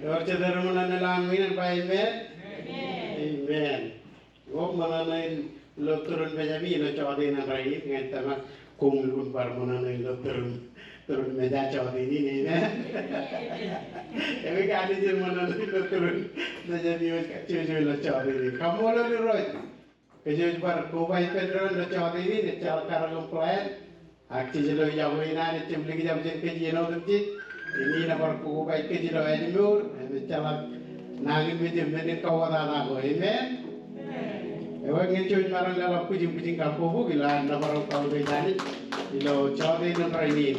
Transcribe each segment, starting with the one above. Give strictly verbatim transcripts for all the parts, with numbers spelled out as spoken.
Ewōr jet ro ṃōṇōṇō ilo aṃ in en ba amen? Amen. Ewōr ṃōṇōṇō in ilo turin Benjamin ilo jọteen in rainin, ñan tōmak koṃ lukkuun bar ṃōṇōṇō ilo turin, turin Mejja jọteen in, amen. Ewi ke Anij en ṃōṇōṇō ilo turin Benjamin kajjojo ilo jọteen in? Kaṃṃoolol Irooj. Kōj ej bar kobaik kōj doon ilo jọteen in, ejjeḷọk karōk im plan. Ak jej lo iọkwe in an ejjab likjab jān kōj iien otemjej. Im ij bar kobaik kōj ilo ājmour, im ejjeḷọk nañinmej im men in kauwōtata ko. Amen. Ewi ñe jej maroñ leḷọk bwijin, bwijin kabbokbok ilo ad nōbar im kautiej Anij ilo jọteen in rainin.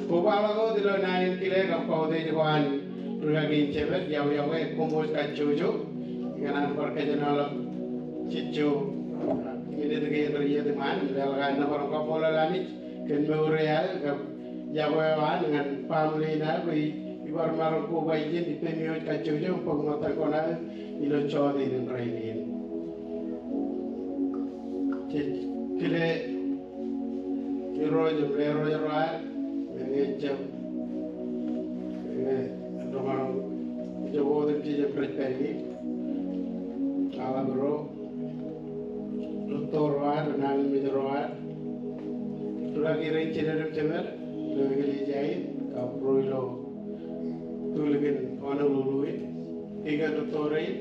Kobaḷọk wōt ilo naan in kile kab kautiej ko an rūkaki in jemed, iọkwe, iọkwe, koṃ wōj kajjojo. Ikōṇaan bar kōjenolọk jejjo minit kein reiiet iṃaan, leḷọk aer nōbar im kaṃṃoolol Anij kōn mour eo aō kab iọkwe eo an ñan family in aō bwe ibar maroñ kobaik ijin, ippemi wōj kajjojo bwe ṃōttan kōṇaan ilo jọteen in rainin. Jej kile Irooj im lerooj ro ad, men in jab, eh, doon, jab otemjej im rej pād ie. Aḷap ro, rūtto ro ad, nañinmej ro ad, rūkaki rein jined im jemed ilo eklejia in, kab ro ilo tulikin Honolulu in, tikōn rūtto rein,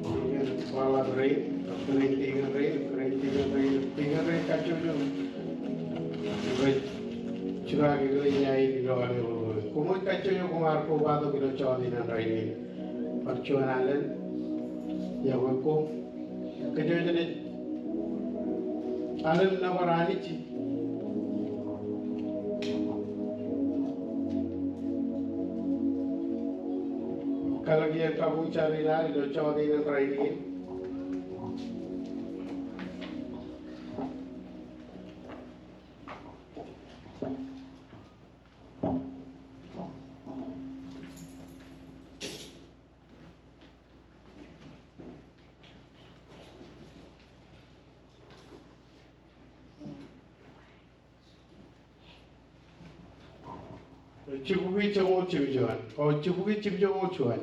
tikōn waḷọk rein, kōrā in tikōn rein, kōrā in tikōn rein, tikōn rein kajjojo, rej juraki eklejia in ilo Honolulu in. Koṃ wōj kajjojo, koṃ ar kobatok ilo jọteen in rainin. Bar juon alen, iọkwe koṃ. Kōj wōj alen nōbar Anij. Kalōk iien kabuñ jar in ad ilo jọteen in rainin. Jibukwi joñoul jimjuon. O, jibukwi jimjoñoul juon.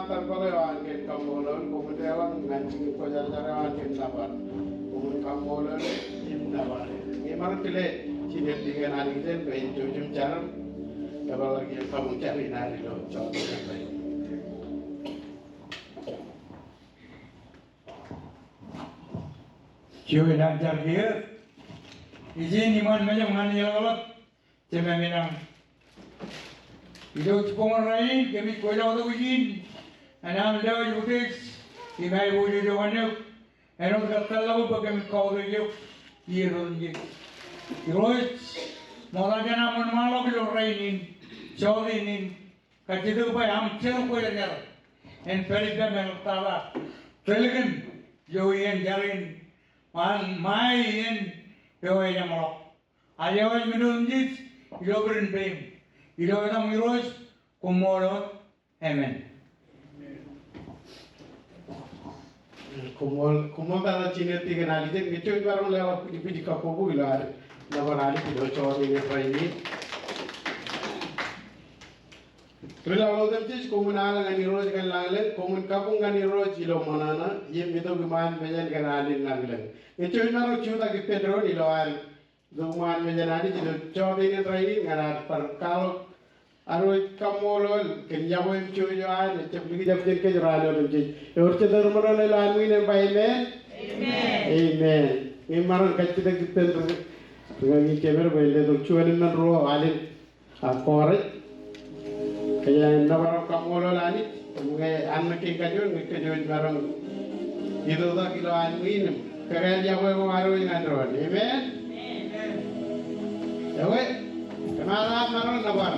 Tar bōk eo an kōn kaṃṃoolol, koṃwin deḷọñ ñan jikin kwōjarjar eo an kōn nōbar. Koṃwin kaṃṃoolol im nōbar. Ñe imaroñ kile, senior deacon Alkiten bwe en jouj im jar im epeḷḷọk iien kabuñ jar in ad ilo jota. Juon an jar kiiō. Ijin iṃaan mejaṃ ñan eḷapḷọk Jemem in aṃ. Ilo jibboñōn rainin kōmij kōjatdikdik ijin ñan aṃ lewōj utiej im aiboojoj eo an eok. Āinwōt kōttāḷọk bwe kōmij kautiej eok iien otemjej. Irooj, ṃokta jān am wōnṃaanḷọk ilo rainin, jota in, kajjitōk bwe aṃ jeḷā kwōjarjar en pād ippām eḷaptata tōl kōn ijo iien jar in, ṃaan ṃae iien eo ejeṃḷọk. Aje wōj men otemjej ilo bwidej in peiṃ. Ilo etaṃ Irooj, koṃṃool wōt. Amen. Koṃṃool, koṃṃool tata senior deacon Alkiten, ñe jouj maroñ leḷọk bwijbwijin kabbokbok ilo ad nōbar Anij ilo jota in rainin. Ri laḷ otemjej, koṃwin al ñan Irooj kōn lañlōñ, koṃwin kabuñ ñan Irooj ilo ṃōṇōṇō, im itok iṃaan mejān kōn al in lañlōñ. Ñe jouj maroñ jutak ippān doon ilo ad itok iṃaan mejān Anij ilo jota in rainin ñan ad bar kwaḷọk ad wōj kaṃṃoolol kōn yokwe im jouj eo an, ejjab likjab jān kōj raan otemjej. Ewōr jet eo eṃṃan ilo an ṃwiin en ba amen. Amen. Amen. Ñe imaroñ kajjitōk ippān ri, ri ñan in jemed bwe en letok juon im men ruo al in. Ak kōrā, kōjeañ nōbar im kaṃṃoolol Anij, im ñe an kein kajoor, ñe kōj wōj maroñ itoitak ilo an ṃwiin im kōkāāl yokwe ko ad wōj ñan doon. Amen? Amen. Ewe, kōmaat aṃ maroñ nōbar.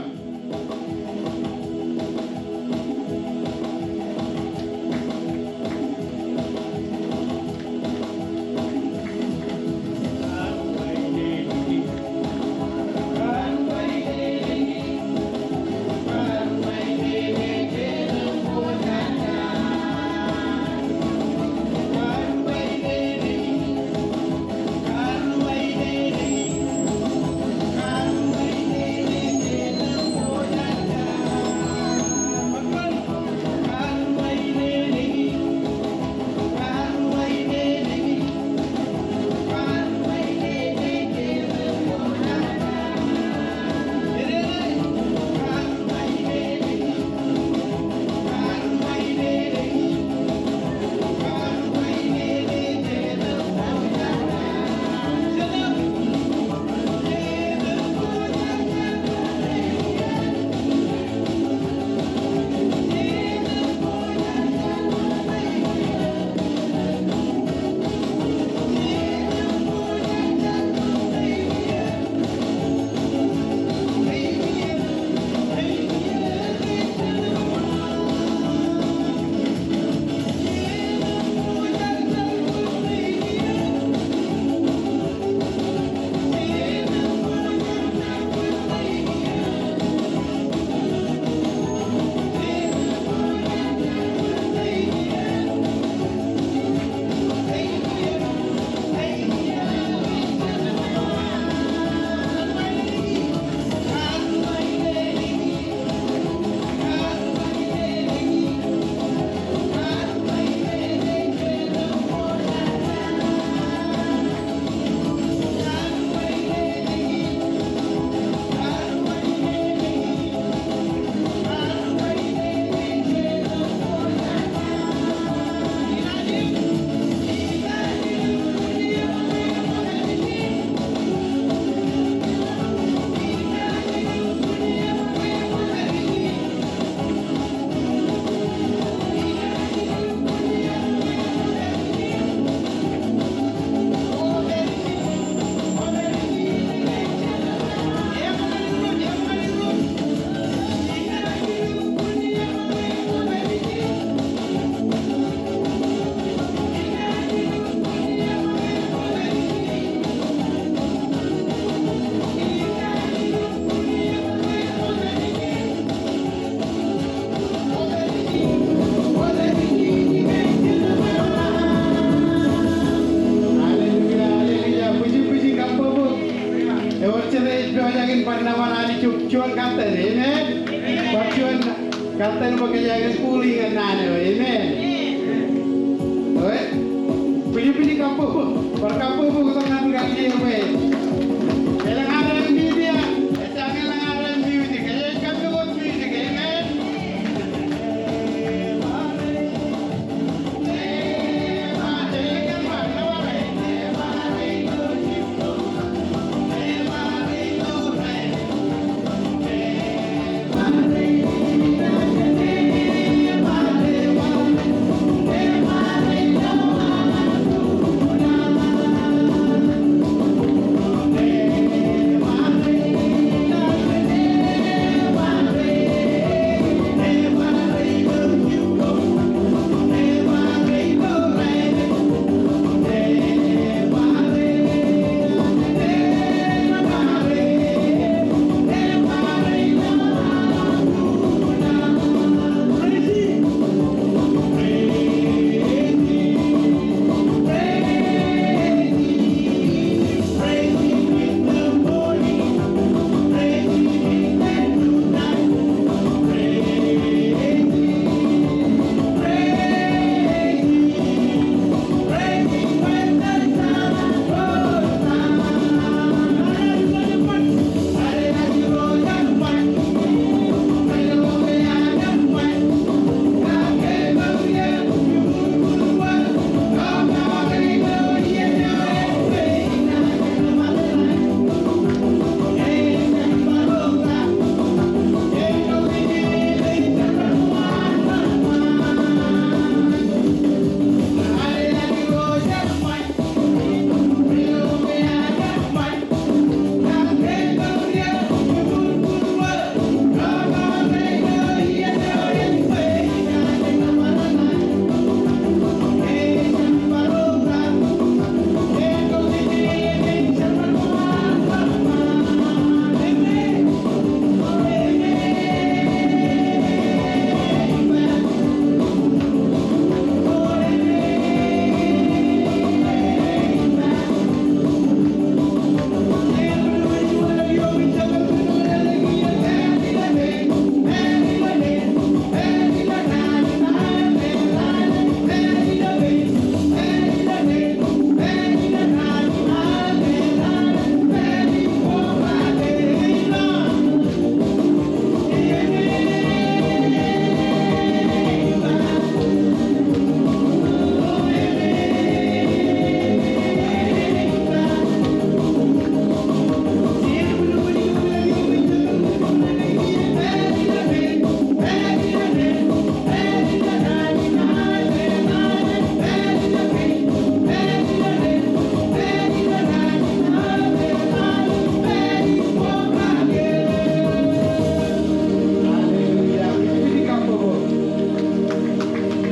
Hallelujah, hallelujah. Bwijin, bwijin kabbokbok. Ewōr jet ej pojak in bar nōbar Anij juon katten. Amen. Bar juon Kōttar bwe kōjeañ in pulling ñan naan eo. Amen. Eo, kwōj pād kabbokbok, bar kabbokbok tok ñan kar eo bwe elōñ ad media, ejjañin elōñ ad music, kōjeañ in kabbokbok music. Amen.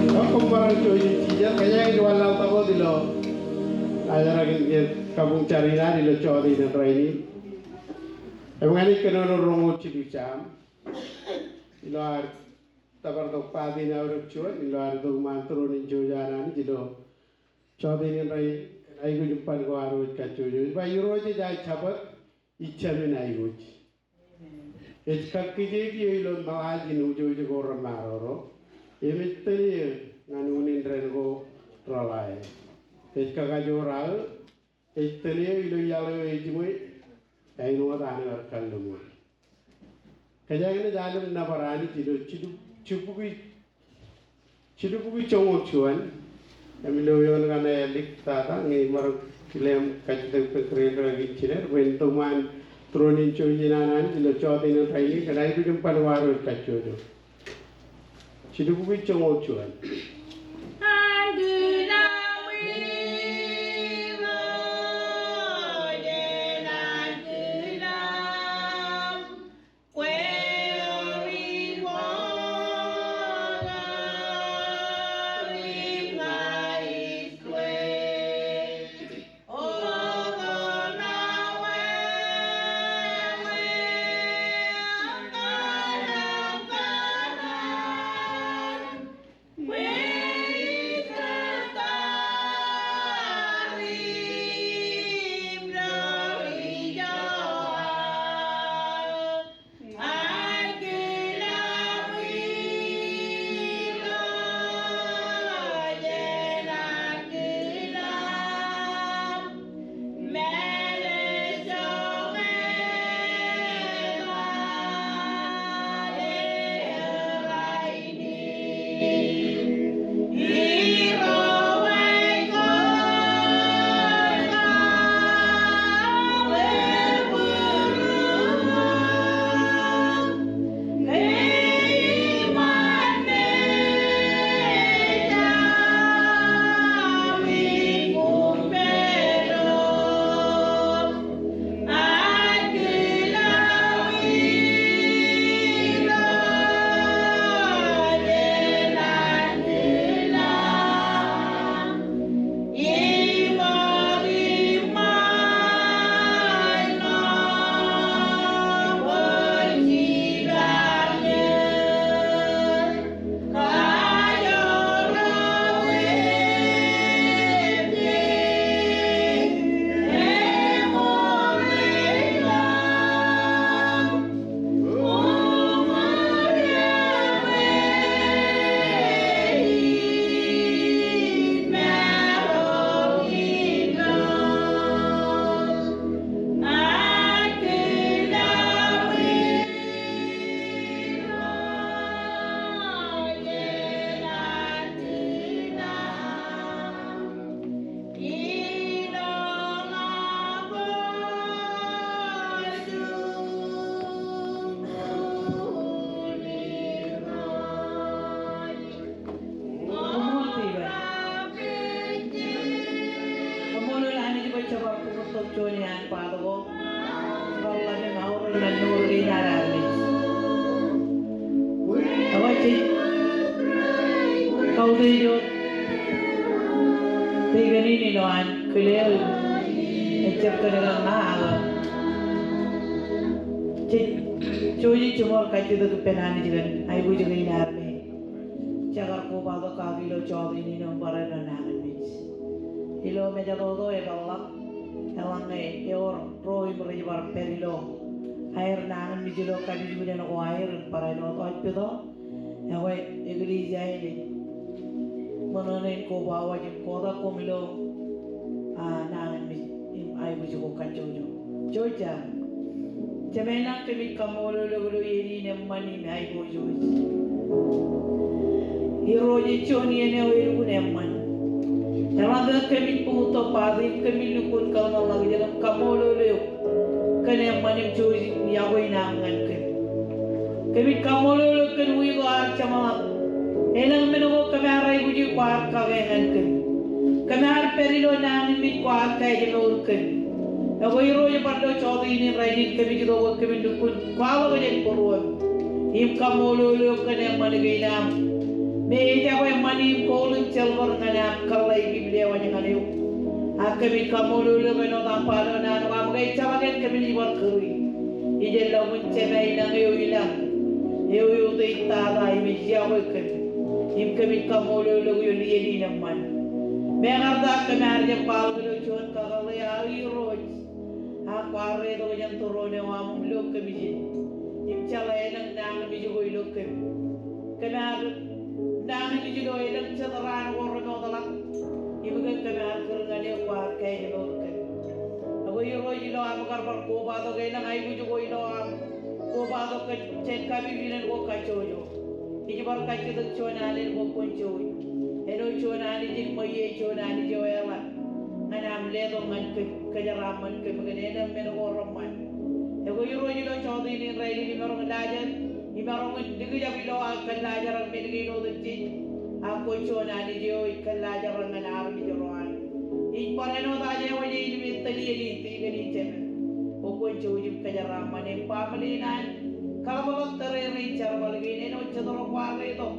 Hallelujah. Koṃṃool Jisōs, kōjeañ in wanlaḷ tok wōt ilo laajrak in kabuñ jar in ad ilo jota in rainin. Im ña ij kōnono roñoul jilu Sam ilo ad tōpar tok part in aorōk juon ilo ad itok iṃaan tūroon in jouj an Anij ilo jota in rainin, kōn aikuj im ban ko ad wōj kajjojo. Ej ba Irooj ej aō Jabōt, ij Jāmin aikuj. Ej kakkije eō ilo ṃōḷaaj in wōjwōj ko remaroro, im ej tōl eō ñan unin dān ko reḷae. Ej kakajoor aō, ej tōl eō ilo iaḷ eo ejiṃwe, āinwōt an ear kalliṃur. Kōjeañ naaj ḷōmṇak nōbar Anij ilo jilubukwi, jilubukwi joñoul juon. Im ilo eoon kaṇe āliktata ñe imaroñ kile im kajjitōk ippān kōrā in rikaki jiler bwe en itok iṃaan tūroon in jouj in an Anij ilo jota in rainin, kōn aikuj im ban ko ad wōj kajjojo. Jilubukwi joñoul juon. Ñan mour kein ad armej. Ak jej kautiej wōt tikōn in ilo an kile ejjab kōnke ña ak jej jouj im jiṃor kajjitōk ippān Anij kōn aikuj kein armej. Jekar kobatok kake ilo jota in im barāinwōt nañinmej. Ilo mejatoto epeḷḷọk, eḷaññe ewōr ro im rej bar pād ilo aer nañinmej ilo kapijuknen ko aer im barāinwōt hospital, ekwe eklejia in ej ṃōṇōṇō in koba waj im kotak koṃ ilo a nañinmej im aikuj ko kajjojo. Jouj jar. Jemem ilañ, kōmij kaṃṃoolol eok ilo iien in eṃṃan im aiboojoj. Irooj, ej juon iien eo elukkuun eṃṃan. Eḷaññe kōmij buñtōk bōd im kōmij lukkuun kōḷmānḷọkjeṇ im kaṃṃoolol eok kōn eṃṃan im jouj im yokwe in aṃ ñan kōm. Kōmij kaṃṃoolol eok kōn wiik eo ear jeṃḷọk. Elōñ men ko kōm ar aikuji kwaar kake ñan kōm. Kōm ar pād ilo nañinmej kwaar kajemour kōm. Ekwe Irooj, bar ilo jota in rainin kōmij itok bwe kōmin lukkuun kwaḷọk jān būruōm im kaṃṃoolol eok kōn eṃṃan kein aṃ. Me ejako eṃṃan im gold im silver ñan am kōḷḷāik im lewōj ñan eok. Ak kōmij kaṃṃoolol eok āinwōt aṃ ba ilo naan ko aṃ ke ejjeḷọk en kōmij bar kūri. Ij lọmọọr Jemem ilañ eo ilañ, eo eutiej tata im ej yokwe kōm. Im kōmij kaṃṃoolol eok ilo iien in eṃṃan. Mekarta kōm ar jab kwaḷọk ilo juon kakōḷḷe, a Irooj, ak kwaar reitok jān tūroon eo aṃ im lo kōmijin im jeḷā elōñ nañinmej ko ilo kōm. Kōm ar nañinmej ilo elōñ jet raan ko remootḷọk im ke kōm ar kūr ñan eok kwaar kajemour kōm. Ekwe Irooj, ilo aṃ kar bar kobatok elōñ aikuj ko ilo aṃ kobatok kōn jān kapijuknen ko kajjojo. Ij bar kajjitōk juon alen bwe kwōn jouj. Āinwōt juon Anij in ṃweiie, juon Anij eo eḷap ñan am letok ñan kōm, kōjeraaṃṃan kōm kōn elōñ men ko reṃṃan. Ekwe Irooj, ilo jota in rainin imaroñ laajrak, imaroñ in likjab ilo aō kōllaajrak men kein otemjej. Ak kwō juon Anij eo ej kōllaajrak ñan armej ro an. Ij barāinwōt aje wōj e ilime tōl iien in tikōn in Jemem bwe kwōn jouj im kōjeraaṃṃan e, baaṃle in an kaḷapḷọk tōrerein jerbal kein āinwōt jet ro kwaar reitok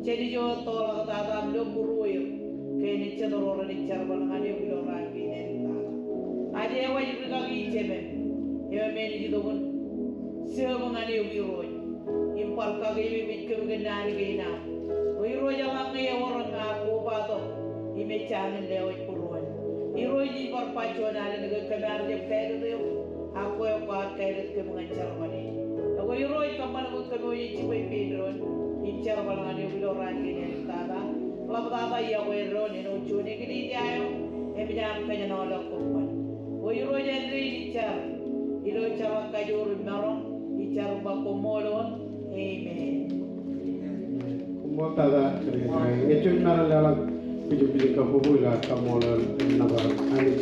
jān ijo ettoḷọk tata im lo būrueir kein jet ro renaaj jerbal ñan eok ilo raan kein āliktata. Aje wōj rikaki Jemem eo enaaj itok im sōb ñan eok Irooj im bar kakememej kōm kōn naan kein aṃ. O Irooj, eḷaññe ewōr eṃṃan kobatok im ejjañin lewōj būruon. Irooj, ij bar ba juon alen ke kōm ar jab kāālōt eok, ak kwe kwaar kāālōt kōm ñan jerbal in. Ekwe Irooj, kōṃṃan bwe kōm wōj ej jibwe ippān doon im jerbal ñan eok ilo raan kein āliktata. Ḷaptata iọkwe doon āinwōt juon eklejia eo eṃōj aṃ kōjenolọk kōṃṃan. O Irooj, āindein ij jar ilo jeḷā kajoor im maroñ, ij jar im ba koṃṃool wōt. Amen. Koṃṃool tata. Ñe juon maroñ leḷọk kujin kab bubuk ilo kaṃṃoolol nōbar Anij.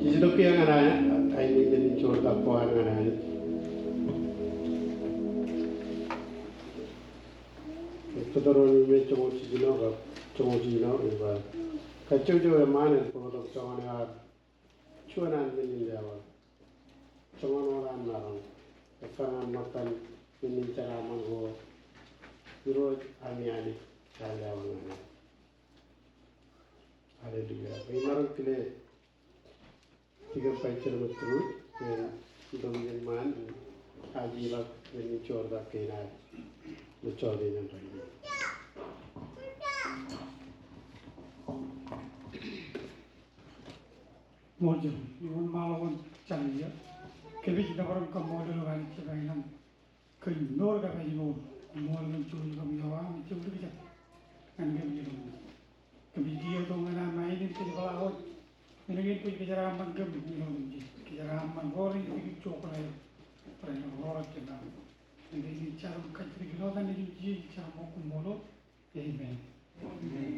Jej itok kiiō ñan ainiō in joortak ko an ñan Anij. Ej Deteronomi me joñoul jiljino kab joñoul jiljino ej ba, kajjojo eṃṃan en bōktok joñan eo an juon an men in leḷọk. Joñan wōt an maroñ, ekkar ñan ṃōttan men in jeraaṃṃan ko Irooj ami Anij ear leḷọk ñan e. Hallelujah. Bwe imaroñ kile Deacon Vice Chairman Truth, bwe en itok iien ṃaan im aje ilọk men in joortak kein ad ilo jota in rainin. Ṃool Jemem, iuṃwin ṃaḷokwōn jar iiō. Kōmij nōbar im kaṃṃoolol eok Anij Jemem ilañ kōn mour kab ājmour. Koṃṃool kōn jouj eo aṃ ej jab likjab ñan kōm ilo. Kōmij kiiō tok ñan aṃ ainiōn kōjepḷaak wōj. Men kein kwōj kōjeraaṃṃan kōm ilo otemjej. Kōjeraaṃṃan ro rej itok ijo kōṇaan eo. Barāinwōt ro rej kōṇaan. Āindein ij jar im kajjitōk ilo etan Nejūṃ Jisōs ij jar im koṃṃool wōt. Amen. Amen.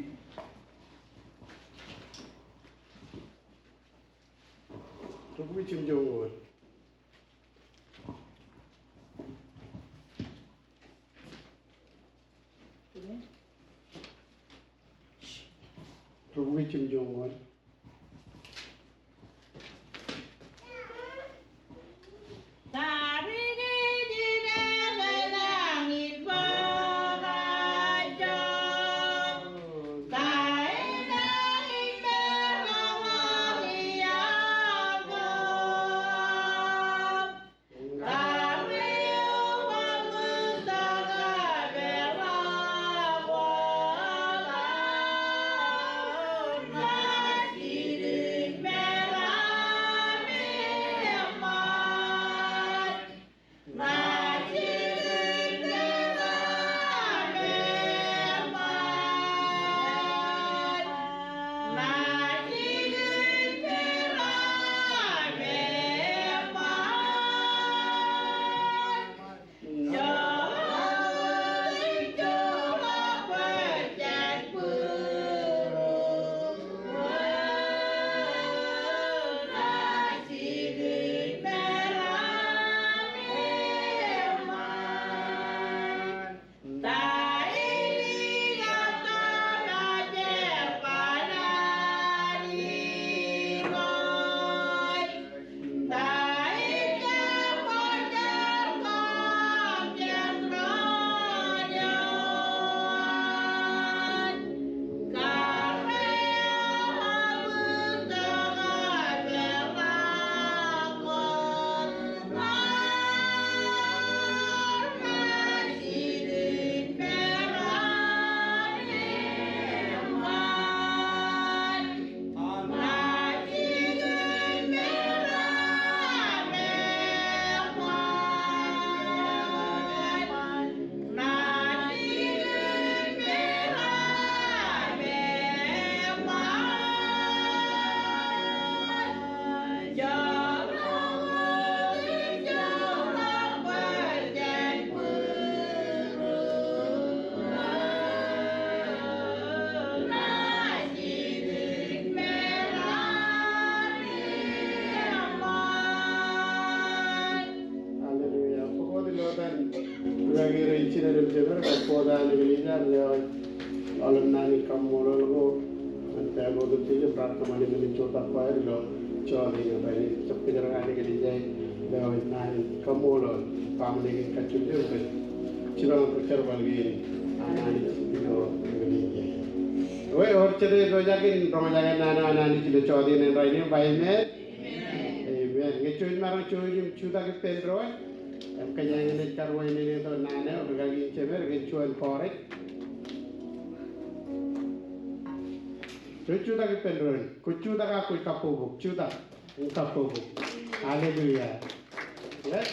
Rubukwi jimjuon wōt. Rubukwi jimjuon wōt. Kake ro ijin im jemed, kab bōktok an eklejia, lewōj aolep naan in kaṃṃoolol ko ñan pād wōt ijin, bar kōṃṃane men in jotak ko aer ilo jota in rainin. Jab kōjeraaṃṃan eklejia, lewōj naan in kaṃṃoolol, baaṃle kein kajjojo kōn jipañ ro jerbal kein an Anij ilo eklejia. Ewōr jet ej pojak in roñjake naan eo an Anij ilo jota in rainin, ba amen. Amen. Ñe jouj maroñ jouj im jutak ippān doon. Im kōjeañ in ej karuwainene tok naan eo, rikaki in jemed, kōn juon bōrōj. Rej jutak ippān doon. Kwōj jutak ak kwōj kabbokbok, jutak im kabbokbok. Hallelujah. Yes.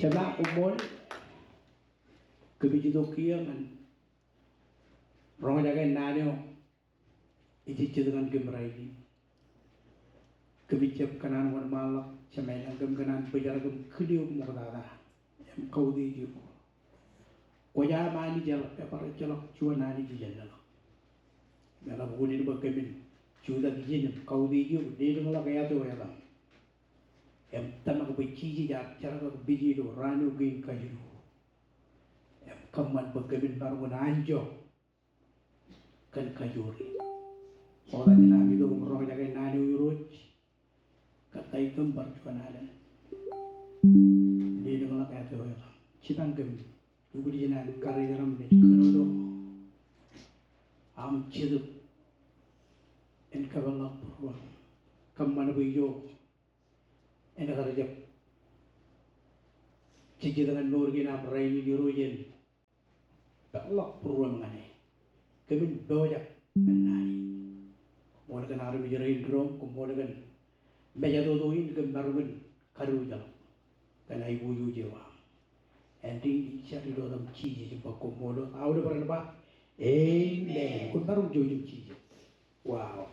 Jema, koṃṃool. Kōmij itok kiiō ñan roñjake naan eo ej jet ñan kōm rainin. Kōmij jab kōṇaan wōnṃaanḷọk, Jema, ilañ kōm kōṇaan bōjrak im kile eok ṃoktata im kautiej eok. Kwōj aṃ Anij eḷap, ebar ejjeḷọk juon Anij ijellọk. Im eḷap unin bwe kōmin jutak ijin im kautiej eok, leḷọkḷọk eat eo etaṃ. Im tōmak bwe Jisōs ear jerkakpeje ilo raan eo kein kajilu. Im kōṃṃan bwe kōmin maroñ in anjọ kōn kajoor in. Ṃokta jān am itok im roñjake naan eo, Irooj, kōttāik kōm bar juon alen. Leḷọkḷọk eat eo etaṃ. Jipañ kōm, lukkuun ijin an karijeram naaj kōnono aṃ Jetōb en kōpeḷḷọk būruōm. Kōṃṃan bwe ijo en kar jab jejjet ñan mour kein am rainin, Irooj, en peḷḷọk būruōm ñan e. Kōmin pojak ñan naan in. Koṃṃool kōn armej rein doon, koṃṃool kōn mejatoto in kōm maroñ in kadiwōjḷọk kōn aiboojoj eo aṃ. Āindein ij jar ilo etaṃ Jisōs im ba koṃṃool wōt. Aolep ren ba amen. Kwōn maroñ jouj im Jisōs. Wow.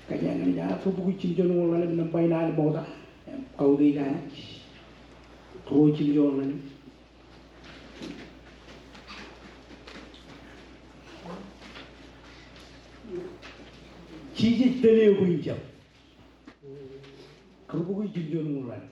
Kōjeañ in ej kar bukwi jiljilimjuon ñan ḷalem, nōṃba in an ṃokta. Im kautiej Anij. Ruo jiljilimjuon ñan ḷalem. Jisōs tōl eok in jab. Kar bukwi jiljilimjuon ñan ḷalem.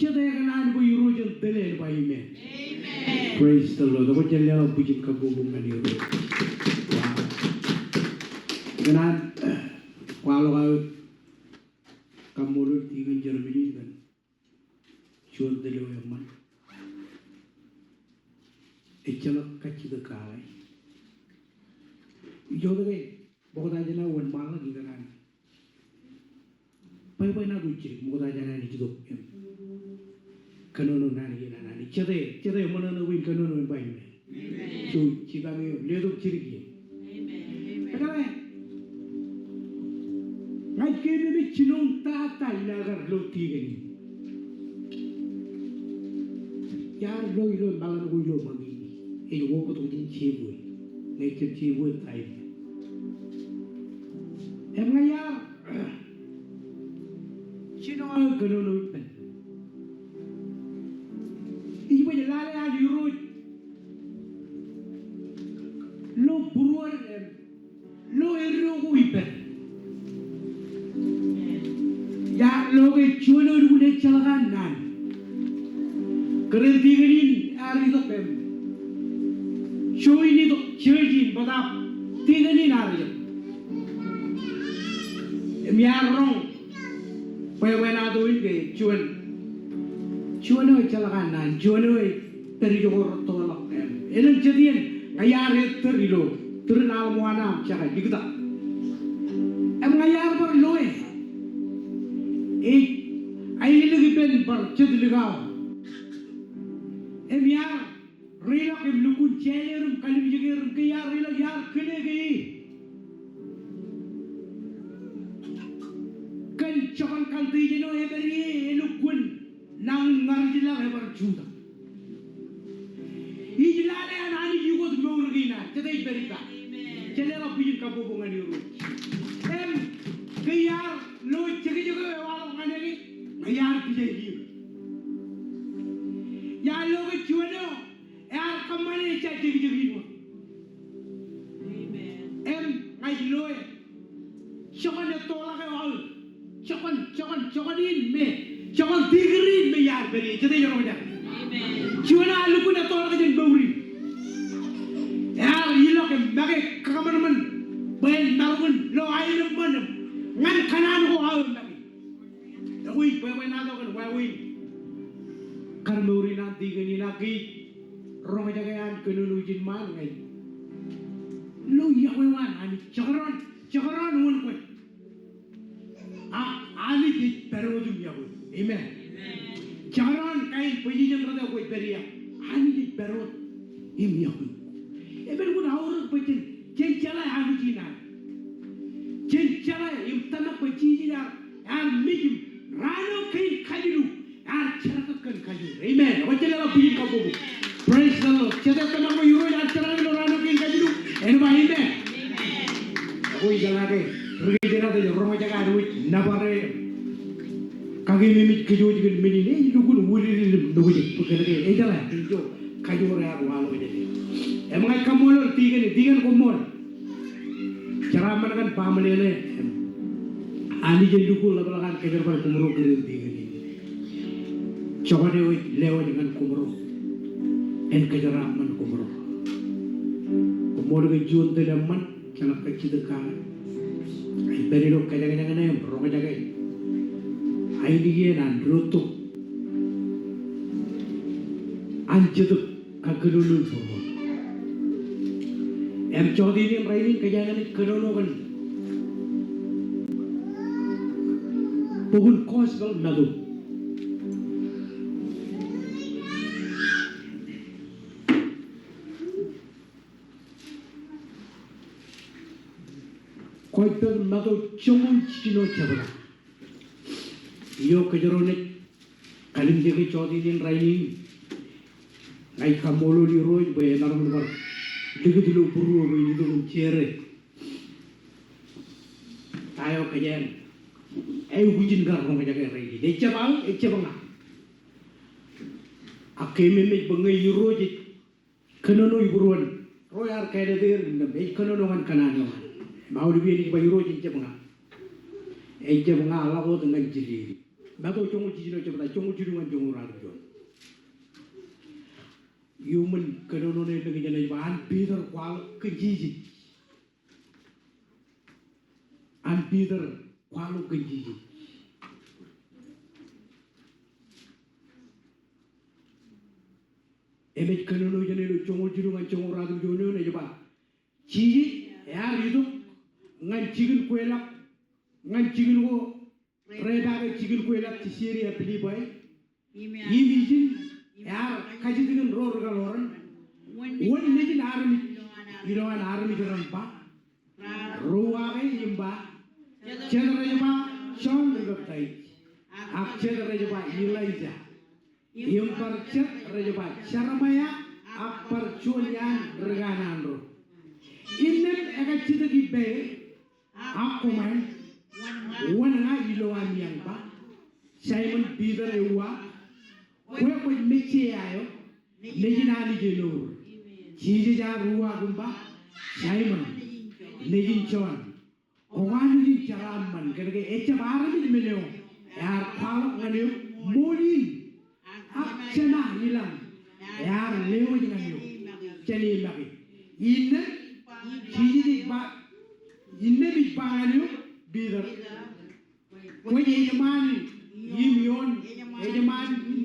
Jete kōṇaan bwe Irooj en tōl en ba amen. Amen. Praise the Lord. Kwōj jen leḷọk bwijin kabbokbok ñan Irooj. Wow. Kōṇaan kwaḷọk aō kaṃṃoolol tikōn Jeremy kōn juon tōl eo eṃṃan. Ejjeḷọk kajjitōk kake. Ijoke ṃokta jān aō wōnṃaanḷọk ikōṇaan bwebwenato jidik ṃokta jān an ej itok im kōnono naan kein an Anij. Jete, jete ṃōṇōṇō bwe in kōnono im ba amen. Amen. So jipañ eo, letok jidik eo. Amen. Amen. Ekōṇaan ña ij keememej jinoin tata inaaj kar lo tikōn in. Iar lo ilo meḷan ko ilo ṃōñā in, ej wōt wōt in jebwe. Ñe ejjab jebwe ta in. Im ña iar jino aō kōnono ippān. Ij baj lale an Irooj lo būruod im lo eddo ko ippān. Iar lo ke juon eo lukkuun ejjeḷọk an naan. Kōrā in tikōn in ear itok im join itok church in bōtaab tikōn in ear itok. Im iar roñ bwebwenato in ke juon, juon eo ejjeḷọk an naan, juon eo ej pād ijoko rettoḷọk. Im elōñ jet iien ña iar ettōr ilo tūrin aḷ ṃōṇōṇō im jekaj ikōttak. Im ña iar bar loe ej aelōñ ippān bar jet likao. Im iar reilọk im lukkuun jeḷā im kalimjeke im ke iar reilọk iar kile ke e kōn jokwan cultivation eo ej pād ie elukkuun nañinmar ej ḷak ebar jutak. Ij lale an Anij ukōt mour kein ad. Jete ej pād ippa? Jen leḷọk bwijin kabbokbok ñan Irooj. Im ke iar lo jekjek eo ewaḷọk ñan e ke, ña iar pija er. Iar lo ke juon eo ear kōṃṃane ejja jekjek in wōt. Im ña ij loe jokwan ettoḷọk eo aō, jokwan, jokwan, jokwan in me, jokwan tikūr in me iar pād ie, jete ej roñjake. Juon eo ear lukkuun ettoḷọk jān mour in. Ear ilọk im make kakōṃanṃan bwe en maroñ in lo aenōṃṃan im ñan kōṇaan ko aō make. Ekwe ij bwebwenato kōn wāween kar mour in an tikōn in ak ij roñjake an kōnono ijin ṃaan ñe ij lo yokwe eo an Anij. Jekdọọn, jekdọọn wōn kwe, ak Anij ej pād wōt im yokwe. Amen. Jekdọọn kain position rot eo kwōj pād ie, Anij ej pād wōt im yokwe. Epen kwōj aorōk bwe jen, jen jeḷā Anij in ad. Jen jeḷā im tōmak bwe Jisōs ear, ear mej im raan eo kein kajilu ear jerkak kōn kajoor. Amen. Kwōj jen leḷọk bwijin kabbokbok. Praise the Lord. Jete tōmak bwe Irooj ear jerkak ilo raan eo kein kajilu? En ba amen. Ekwe ijeḷā ke ri kōjdat ej roñjake ad wōj nōbar e, kakeememej kōj wōj kōn men in, ej lukkuun wūdikdik im nukjek bwe kōnke ejeḷā kōn ijo kajoor ear waḷọk jān e. Im ña ij kaṃṃoolol tikōn, tikōn koṃṃool. Jeraaṃṃan kōn baaṃle eo. Anij en lukkuun ḷapḷọk an kōjerbal koṃro kōn tikōn in. Jokwane eo ej lewōj ñan koṃro en kōjeraaṃṃan koṃro. Koṃṃool ke juon tōl eṃṃan, jeḷā kajjitōk kake. Ij pād ilo kōjañjañ ṇe im roñjake ainikien an rūtto an Jetōb Kakōnono in būruō. Im jọteen in rainin kōjeañ naaj kōnono kōn bok in Gospel Matu. Gospel Matu joñoul jiljino jebta. Ijo kōjro naaj Kallimjeke jọteen in rainin, ña ij kaṃṃoolol Irooj bwe emaroñ in bar likūt ilo būruō bwe in itok im jere ta eo kōjeañ aikuj in kar roñjake rainin. Ejjab aō, ejjab ña. Ak keememej bwe ñe Irooj ej kōnono ibūruon ro ear kāālōt er innām, ej kōnono ñan kōṇaan eo an. Im aolep iien ij ba Irooj ejjab ña. Ejjab ña ḷak wōt ñan jidik. Matu joñoul jiljino jebta, joñoul jilu ñan joñoul ruatimjuon. Iuṃwin kōnono ṇe ilo kijenaj ba an Piter kwaḷọk kōn Jisōs. An Piter kwaḷọk kōn Jisōs. Im ej kōnono ijeṇe ilo joñoul jilu ñan joñoul ruatimjuon eoon ej ba, Jisōs ear itok ñan jikin kweilọk, ñan jikin ko repaake jikin kweilọk Jiseriya Pilippai. Im ijin ear kajjitōk in ro ri kaḷoran wōn nejin armej ilowaan armej ren ba, ro uwaake im ba, jet rej ba Jon ri Peptaij, ak jet rej ba Elaija, im bar jet rej ba Jeremaia, ak bar juon iaan ri kanaan ro. Innām ekajjitōk ippāer, ak koṃṃan, wōn ña ilo ami eañ ba? Saimōn Piter eo uwaak, kwe kwōj Messaia eo, Nejin Anij enour. Jisōs ear uwaak im ba, Saimōn, nejin Jon, kwō kanooj in jeraaṃṃan kōnke ejjab armej men eo ear kwaḷọk ñan eok ṃool in. Ak Jema ilañ ear lewōj ñan eok. Jenaaj make. Innām Jisōs ej ba, innām ij ba ñan eok, Piter, kwōj ejṃaan im ioon ejṃaan in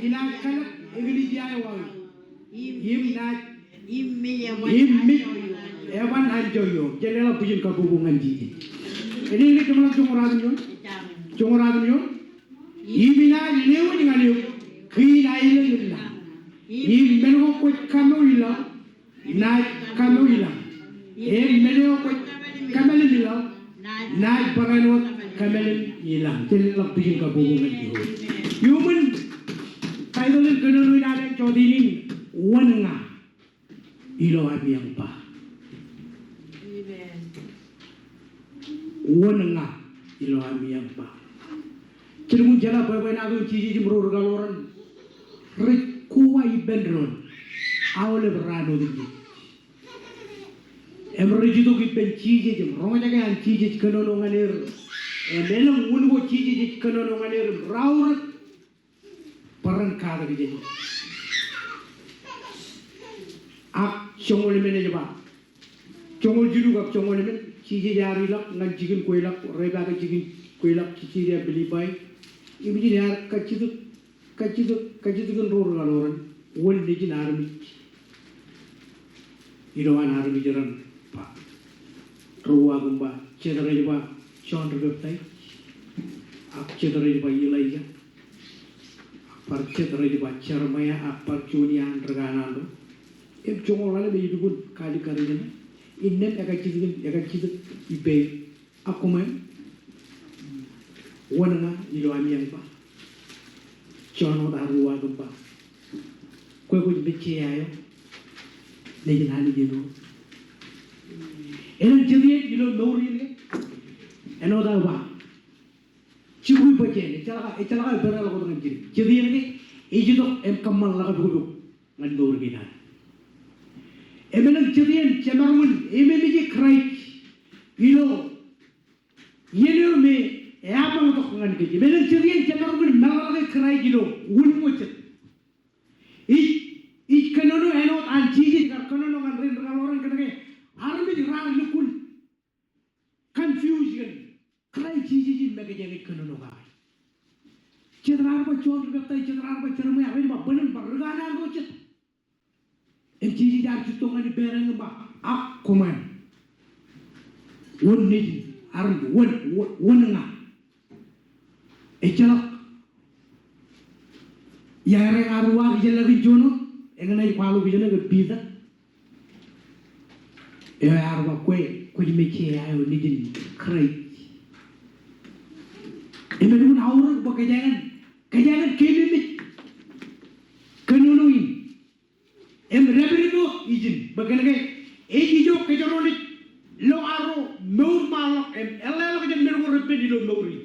inaaj kalōk eklejia eo aō. Im naaj, im mej eban anjọ ioon. Jen leḷọk bwijin kabbokbok ñan Jisōs. Eñin ke jeṃḷọk joñoul ruatimjuon? Joñoul ruatimjuon. Im inaaj lewōj ñan eok kiin aelōñ im lañ. Im men ko kwōj kaṃo ilaḷ naaj kaṃo ilañ. Im men eo kwōj kōmālim ilaḷ naaj barāinwōt kōmālim ilañ. Jen leḷọk bwijin kabbokbok ñan Irooj. Iuṃwin title in kōnono in ad jọteen in, wōn ña ilo ami eañ ba. Wōn ña ilo ami eañ ba. Jen lukkuun jeḷā bwebwenato in Jisōs im ro ri kaḷoran rej koba ippān doon aolep raan otemjej. Im rej itok ippān Jisōs im roñjake an Jisōs kōnono ñan er. Im elōñ wūn ko Jisōs ej kōnono ñan er im raorōk bwe ren katak jān. Ak joñoul emān ej ba, joñoul jilu kab joñoul emān, Jisōs ear ilọk ñan jikin kweilọk, repaake jikin kweilọk Jiseriya Pilippai. Im ijin ear kajjitōk, kajjitōk, kajjitōk in ro ri kaḷoran wōn nejin armej ilowaan armej ren ba. Ro uwaak im ba, jet rej ba Jon ri Peptaij, ak jet rej ba Elaija, ak bar jet rej ba Jeremaia, ak bar juon iaan ri kanaan ro. Im joñoul ḷalem ej lukkuun kaalikkar ijeṇe. Innām ekajjitōk, ekajjitōk ippāer. Ak koṃṃan, wōn ña ilo ami eañ ba. Jon wōt ear uwaak im ba, kwe kwōj Messaia eo, nejin Anij enour. Elōñ jet iien ilo mour in ke āinwōt aō ba, jibukwi bōjjāān, ejjeḷọk, ejjeḷọk aō pedeḷọk wōt ñan jidik. Jet iien ke ej itok im kōṃṃan ḷọk pukpuk ñan mour kein ad. Im elōñ jet iien jemaroñ in ememeje Kraist ilo iien eo me ear ṃōktok ñan kōj. Im elōñ jet iien jemaroñ in meḷeḷe Kraist ilo wūn ko jet. Ij, ij kōnono āinwōt an Jisōs kar kōnono ñan ri kaḷoran kōnke armej raar lukkuun confuse kōn Kraist Jisōs in mejān ej kōnono kake. Jet raar ba Jon ri Peptaij, jet raar ba Jeremaia, rej ba bōlen bar ri kanaan ro jet. Im Jisōs ear juttok ñan ippāer im ba, ak koṃṃan, wōn nejin armej, wōn, wōn, wōn ña. Ejjeḷọk iaer ear uwaak ijellọkin juon wōt, eñin ej kwaḷọk ijeṇe ke Piter. Eo ear ba kwe kwōj Messaia eo, nejin Kraist. Im elukkuun aorōk bwe kōjeañ, kōjeañ Im dāpdep wōt ijin, bwe kōnke ej ijo kōjro naaj lo arro mour ṃaanḷọk im eḷḷāḷọk jān men ko repen ilo mour in.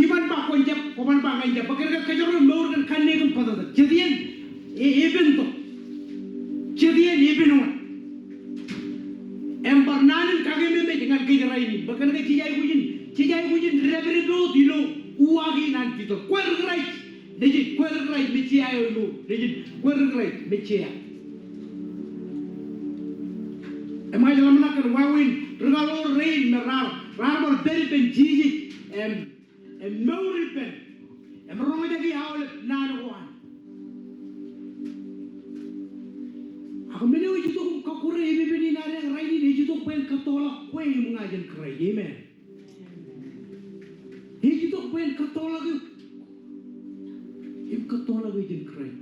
Iban ba kwōn jab, kwōban ba ña in jab, bwe kōnke kōjro mour kōn kanniōk im bōtōktōk. Jet iien e, epen tok. Jet iien epen wōt. Im bar naan in kakememej ñan kōj rainin, bwe kōnke jej aikuj in, jej aikuj in dāpdep wōt ilo uwaak in an Piter. Kwōj ri Kraist. Nejin, kwōj ri Kraist, mejja eo ilo nejin, kwōj ri Kraist, mejja eo. Im ña ij ḷōmṇak kōn wāween ri kaḷoor rein me raar, raar bar pād ippān Jisōs, im, im mour ippān, im roñjake aolep naan ko an. Ak men eo ej itok im kọkkure epepen in ad rainin, ej itok bwe en kōttoḷọk kwe im ña jān Kraist. Amen. Ej itok bwe en kōttoḷọk eok im kōttoḷọk eok jān Kraist.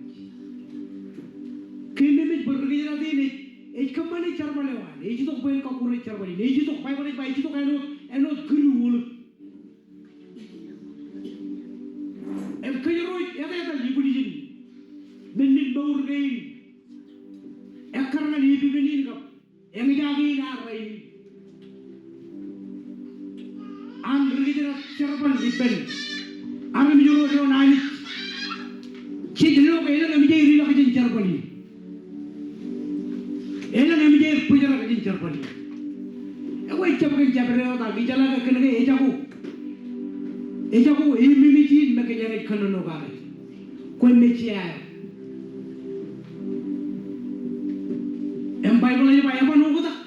Kememej bwe ri kōjdat in ej, ej kōṃṃane jerbal eo an. Ej itok bwe en kọkkure jerbal in. Ej itok, Baibōḷ ej ba, ej itok āinwōt, āinwōt kūdu ulūk. Im kōjro ej etetal ibwiljin men in mour kein ekkar ñan epepen in kab eñjake in ad rainin. An ri kōjdat jerbal ippān armej ro doon Anij. Jej lo ke elōñ emjeir ilọk jān jerbal in. Elōñ emjeir bōjrak jān jerbal in. Ekwe ejjab kōn jabdewōt ak ijeḷā ke kōnke ejako, ejako ememej in me kōjeañ ej kōnono kake. Kwe mejja eo. Im Baibōḷ ej ba eban oktak.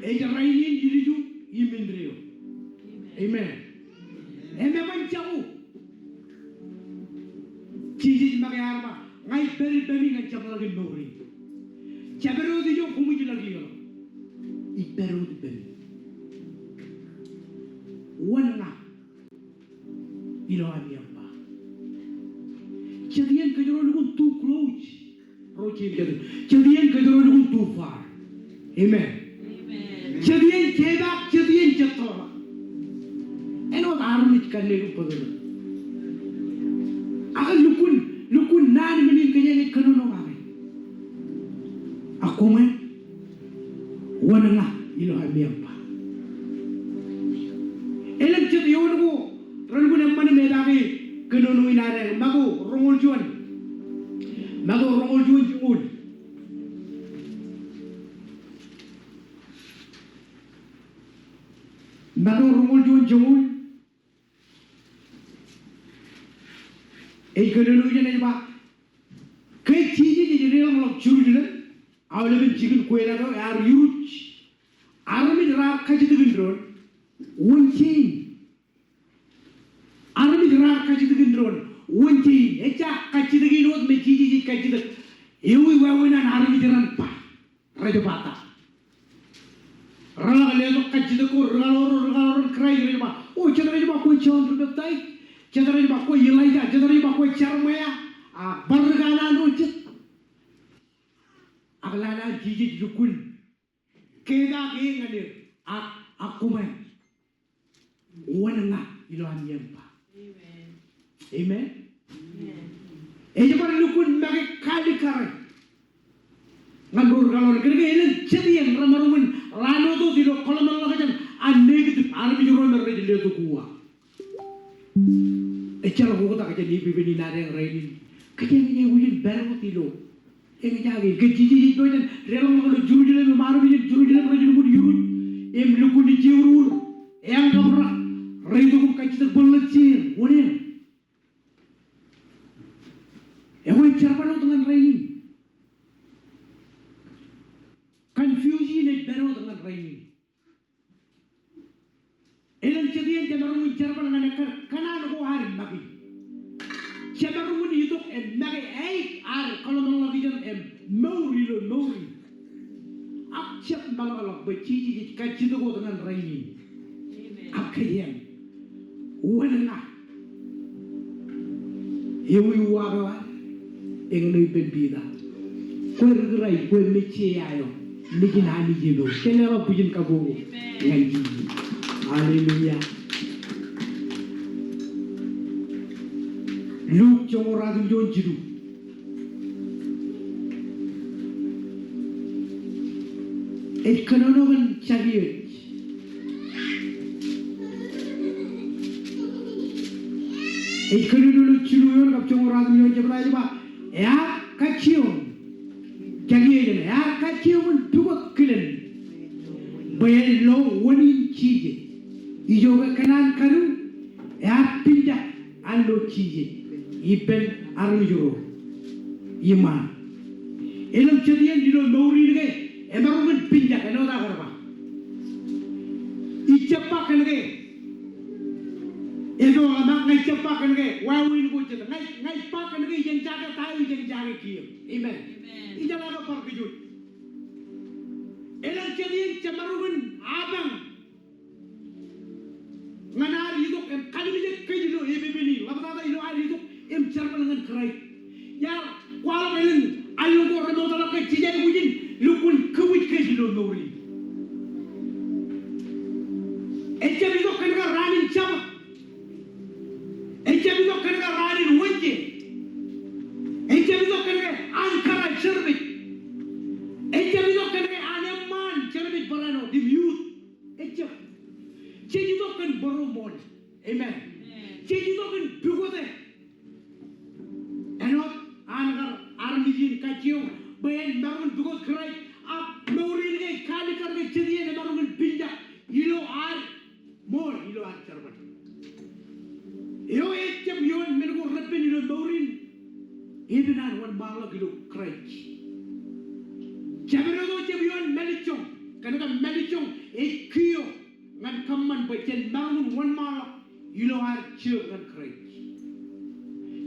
Ej rainin, ilju im indeeo. Amen. Im eban jako. Jisōs make ear ba, ña ij pād ippemi ñan jepḷaak in mour in. Jabdewōt ijo koṃij laki ḷọk. Ij pād wōt ippemi. Wōn ña ilo ami eṃṃaan. Jet iien kōjro lukkuun too close. Ro Jemes ej ba, jet iien kōjro lukkuun too far. Amen. Amen. Jet iien jepaak, jet iien jettoḷọk. Āinwōt armej kanniōk im bōtōktōk. Ak lukkuun, lukkuun naan men in kōjeañ ej kōnono kake. Ak koṃ, wōn ña ilo ami eṃṃaan. Elōñ jet eoon ko relukkuun eṃṃan im epaake kōnono in ad, Matu roñoul juon. Matu roñoul juon joñoul. Matu roñoul juon joñoul. Ej kōnono ijeṇ ej ba, ke Jisōs ej deḷọñḷọk Jerusalem, aolepen jikin kweilọk eo ear iruj, armej raar kajjitōkin doon, wōn jein. Armej raar kajjitōkin doon, wōn jein. Ejja kajjitōk in wōt me Jisōs ej kajjitōk. Ewi wāween an armej raṇ ba. Rej ba ta? Reḷak letok kajjitōk ko, ri kaḷoor ro, ri kaḷoor ro Kraist rej ba, o, jet rej ba kwe Jon ri Peptaij, jet rej ba kwe Elaija, jet rej ba kwe Jeremaia, a, bar ri kanaan ro jet. Ak lale an Jisōs lukkuun kepaak e ñan er, ak, ak koṃ, wōn ña ilo ami eṃṃaan. Amen. Amen. Amen. Ej bar lukkuun make kaalikkare ñan ro ri kaḷoor in, kōnke elōñ jet iien remaroñ in ḷaanwōt wōt ilo kōḷmānḷọkjeṇ an negative armej ro me rej letok uwaak. Ejjeḷọk oktak jān epepen in ad rainin. Kōjeañ ej aikuj in pād wōt ilo eñjake in. Ke Jisōs ej pojak in deḷọñḷọk ilo Jerusalem im armej in Jerusalem rej lukkuun iruj im lukkuun ijeuruur, eañkabrak, rej itok im kajjitōk bōlen jeer, wōn eṇ? Ekwe ej jerbal wōt ñan rainin. Confusion ej pād wōt ñan rainin. Elōñ jet iien jemaroñ in jerbal ñan ekkar kōṇaan ko ad make. Jemaroñ in itok im make aik ad kōḷmānḷọkjeṇ im mour ilo mour in. Ak jab meḷọkḷọk bwe Jisōs ej kajjitōk wōt ñan rainin. Amen. Ak kōjeañ, wōn ña? Ewi uwaak eo ad? Eñṇe ippān Piter. Kwe ri Kraist, kwe Messaia eo. Nejin Anij eo. Jen leḷọk bwijin kabbokbok ñan Jisōs. Hallelujah. Luk joñoul ruatimjuon jilu. Ej kōnono kōn Jakiōs. Ej kōnono ilo jilu eoon kab joñoul ruatimjuon jebta ej ba, ear kajjioñ. Jakiōs eṇ, ear kajjioñ in pukot kilen bwe en lo wōn in Jisōs. Ijoke kōn an kadu, ear pinjak an lo Jisōs ippān armej ro iṃaan. Elōñ jet iien ilo mour in ke emaroñ in pinjak, āinwōt aō kar ba. Ij jab ba kōn ke, ej ba ña, ña ij jab ba kōn ke wāween ko jet. Ña ij, ña ij ba kōn ke ijeṇ jake ta eo ijeṇ jake kiiō. Amen. Amen. Ijeḷā ke bar kōj wōj. Elōñ jet iien jemaroñ in apañ ñan ad itok im kalimjek kōj ilo epepen in, ḷaptata ilo ad itok im jerbal ñan Kraist. Iar kwaḷọk elōñ allōñ ko remootḷọk ke jej aikuj in lukkuun kōbwij kōj ilo mour in. Ejjab itok kōn ke raan in jabōt. Ejjab itok kōn ke raan in wōnje. Ejjab itok kōn ke an kōrā service. Ejjab itok kōn ke an eṃṃaan service barāinwōt im youth. Ejjab. Jej itok kōn bōro ṃool. Amen. Jej itok in pukote. Āinwōt an kar armej in kajjioñ bwe en maroñ in pukot Kraist, ak mour in ke ej kaalikkar ke jet iien emaroñ in pinjak ilo ad ṃool, ilo ad jerbal. Eo ejjab ioon men ko reppen ilo mour in, epen an wōnṃaanḷọk ilo Kraist. Jabdewōt eo ejjab ioon mālejjoñ, kōn ke mālejjoñ ej kiiō ñan kōṃṃan bwe jen maroñ in wōnṃaanḷọk ilo ad jab ñan Kraist.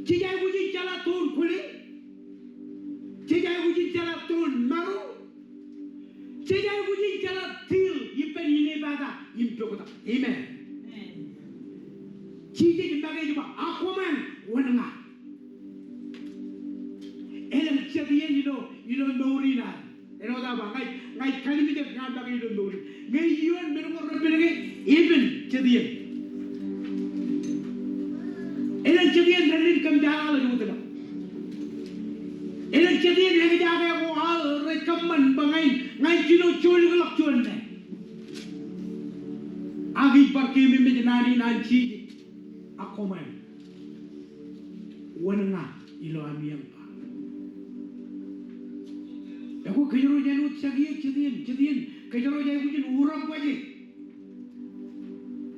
Jej aikuj in jeḷā toon kwōle. Jej aikuj in jeḷā toon maro. Jej aikuj in jeḷā deal ippān inepata im poktak. Amen. Amen. Jisōs make ej ba, ak koṃ wōn ña. Elōñ jet iien ilo, ilo mour in ad. Āinwōt aō ba, ña ij, ña ij kalimjek ña make ilo mour in. Ñe ij ioon men ko reppen ke, epen jet iien. Elōñ jet iien raṇ in kōmjaaḷ ej wōtlọk. Elōñ jet iien eñjake ko aō rej kōṃṃan bwe ña in, ña in jino jolikḷọk juon men. Ak ij bar keememej naan in an Jisōs. Ak koṃ wōn ña ilo ami eñba. Ekwe kōjro ej āinwōt Jakiōs jet iien, jet iien kōjro ej aikuj in urak wāje.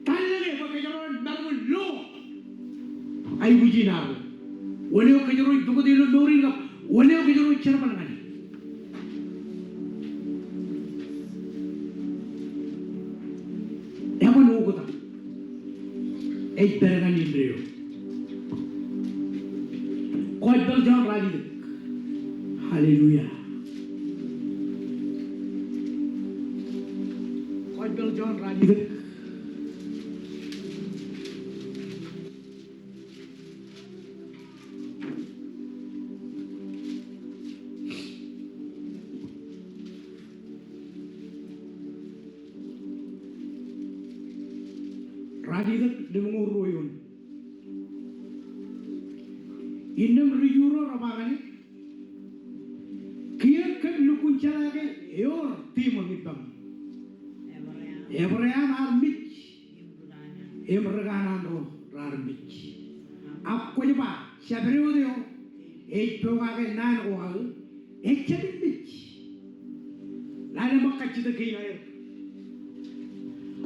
Tallōñe bwe kōjro en maroñ in lo aikuj in arro. Wōn eo kōjro ej pukot ilo mour in kab wōn eo kōjro ej jerbal ñane. Eban oktak ej pād ñan indeeo. Gospel John ralitōk. Hallelujah. Gospel John ralitōk. Ralitōk lemñoul ruo eoon. Innām ri Ju ro rej ba ñane, kiiō kōm lukkuun jeḷā ke ewōr tiṃoñ ippaṃ. Ebream ear mej im ri kanaan ro raar mej. Ak kwōj ba, jabdewōt eo ej pokake naan ko aō, ejjab in mej. Lale ṃōk kajjitōk kein aer.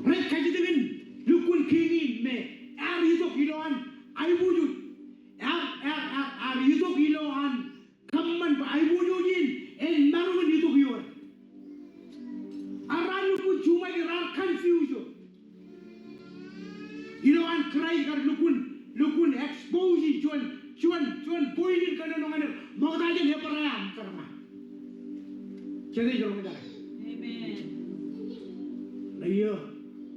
Rej kajjitōk in lukkuun kiiñ in me ear itok ilowaan aiboojoj. Ear, ear, ear, ear itok ilowaan kōṃṃan bwe aiboojoj in en maroñ in itok ioon. Ak raar lukkuun juṃaik, raar confuse. Ilowaan Kraist kar lukkuun, lukkuun expose juon, juon, juon point in kōnono ñan er. Ṃokta jān Ebream kar ña. Jete ej roñjake. Amen. Ṇe iiō,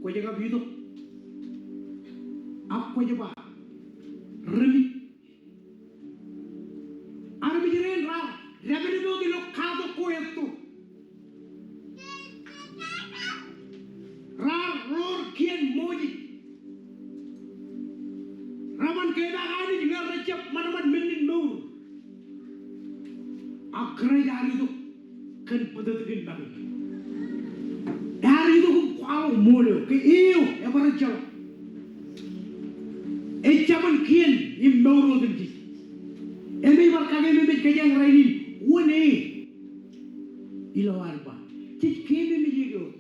kwōj kab itok. Ak kwōj ba, remej. Armej rein raar dāpdepot ilo katok ko etto. Raar ḷoor kien Moses. Reban Kepaak Anij ñe rejjab ṃanṃan men in mour. Ak Kraist ear itok kōn bōtōktōkin make. Ear itok im kwaḷọk ṃool eo ke eo ebar ejjeḷọk. Ejjab kien im mour otemjej. Im ej bar kakeememej kōjeañ rainin, wōn e ilo ad ba. Jej keememej e ke wōt.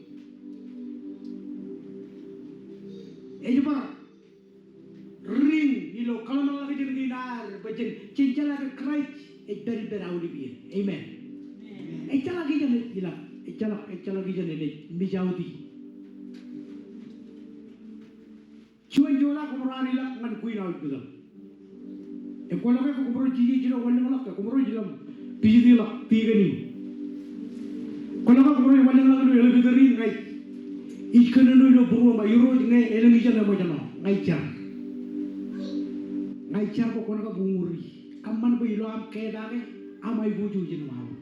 Ej bar riiñ ilo kōḷmānḷọkjeṇ kein ad bwe jen, jen jeḷā ke Kraist ej pād ippān aolep iien. Amen. Ejjeḷọk ijeṇe ej ilọk, ejjeḷọk, ejjeḷọk ijeṇe ej mej aoti. Juon joḷọk koṃro ar ilọk ñan Queen Albert. Im kwōlo ke koṃro jijet ilo wanlōñḷọk ke koṃro ilọk pijit ḷọk tikōn in. Kwōlo ke koṃro wanlōñḷọk ilo elevator in ña ij kōnono ilo būruōṃ ba Irooj ñe elōñ ijeṇ eṃōjṇọ ña ij jar. Ña ij jar bwe kwōn kab uññūri. Kōṃṃan bwe ilo aṃ kepaake aṃ aiboojoj in waḷọk.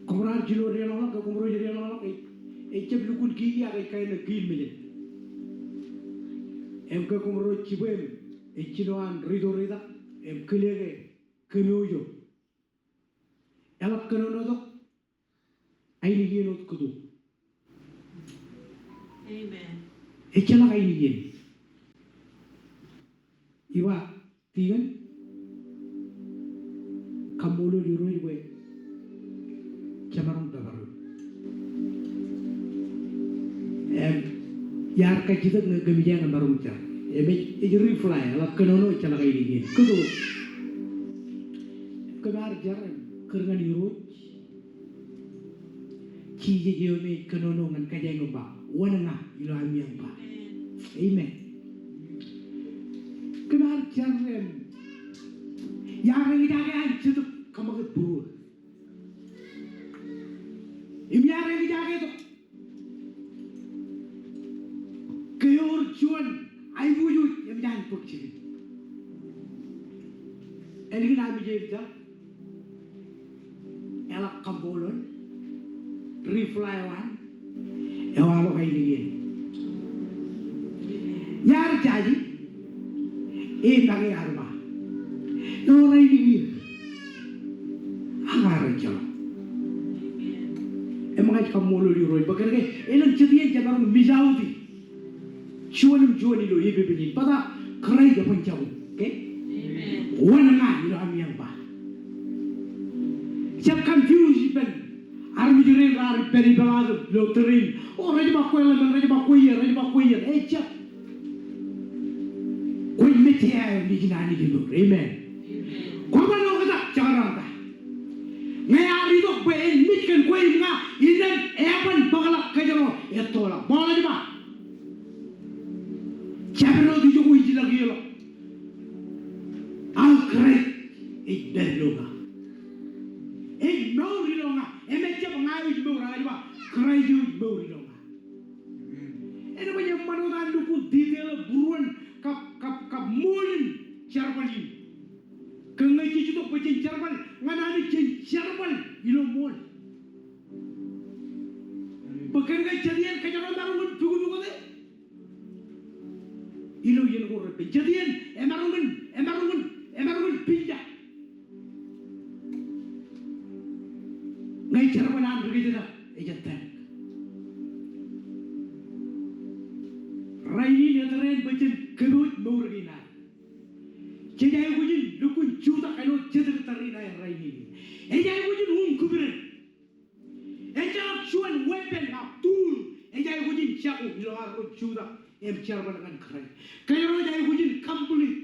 Koṃro ar jino deḷọñḷọk ke koṃro ej deḷọñḷọk ej, ej jab lukkuun kiki ak ej kain ṇe kiil mejān. Im ke koṃro jibwe im ej jino an rito ritak im kile ke kōmoojo. Eḷak kōnono tok ainikien wōt kōto. Amen. Ejjeḷọk ainikien. Iba, tikōn, kaṃṃoolol Irooj bwe jemaroñ pepar eok. Im iar kajjitōk ñe kōmij emaroñ jar. Im ej, ej reply, eḷak kōnono ejjeḷọk ainikien. Kōto. Kōm ar jar im kūr ñan Irooj. Jisōs eo me ej kōnono ñan kōjeañ im ba, wōn ña ilo amieañ ba. Amen. Kōm ar jar im iar eñjake an Jetōb kōṃakūt būruō. Im iar eñjake tok ke ewōr juon aiboojoj eṃōj an bōk jikin. Ālikin amije jar. Eḷak kaṃṃoolol, reply eo an, ewaḷọk ainikien. Iar jaje, e make ear ba, ewōr ainikien. Ak ear ejjeḷọk. Im ña ij kaṃṃoolol Irooj bwe kōnke elōñ jet iien jemaroñ mej aoti. Juon im juon ilo epepen in. Bōtab Kraist eban jako. Okay? Amen. Wōn ña ilo amieañ ba. Jab confuse ippān armej rein raar pād ipeḷaatok ilo tōre in. O, rej ba kwe ḷōmān, rej ba kwe iien, rej ba kwe iien. Ejjab. Kwōj mejja eo ijin Anij emour. Amen. Amen. Kwōban oktak jekdọọn ta. Ñe ear itok bwe en mej kōn kwe im ña, innem eban bōkḷọk kōjro ettoḷọk. Ṃool ej ba. Jabdewōt ijo ko ij ilọk ie ḷọk. Ak Kraist ej pād ilo ña. Ej mour ilo ña. Im ejjab ña eo ij mour, ak ej ba Kraist eo ej mour ilo ña. Āinwōt eṃṃan wōt an lukkuun detail būruon kab, kab, kab ṃool in jerbal in. Kōn ñe jej itok bwe jen jerbal ñan Anij, jen jerbal ilo ṃool. Bwe kōnke jet iien kōjro emaroñ in pukpukot e ilo iien ko reppen. Jet iien emaroñ in, emaroñ in, emaroñ in pinja. Ñe jerbal an ri kōjdat ej etal. Rainin etōr eṇ bwe jen kōpooj mour kein ad. Jej aikuj in lukkuun jutak āinwōt jet ri tariṇae rainin. Ej aikuj in uñkupded. Ejjeḷọk juon weapon ak tool ej aikuj in jako ilo arro jutak im jerbal ñan Kraist. Kōjro ej aikuj in complete.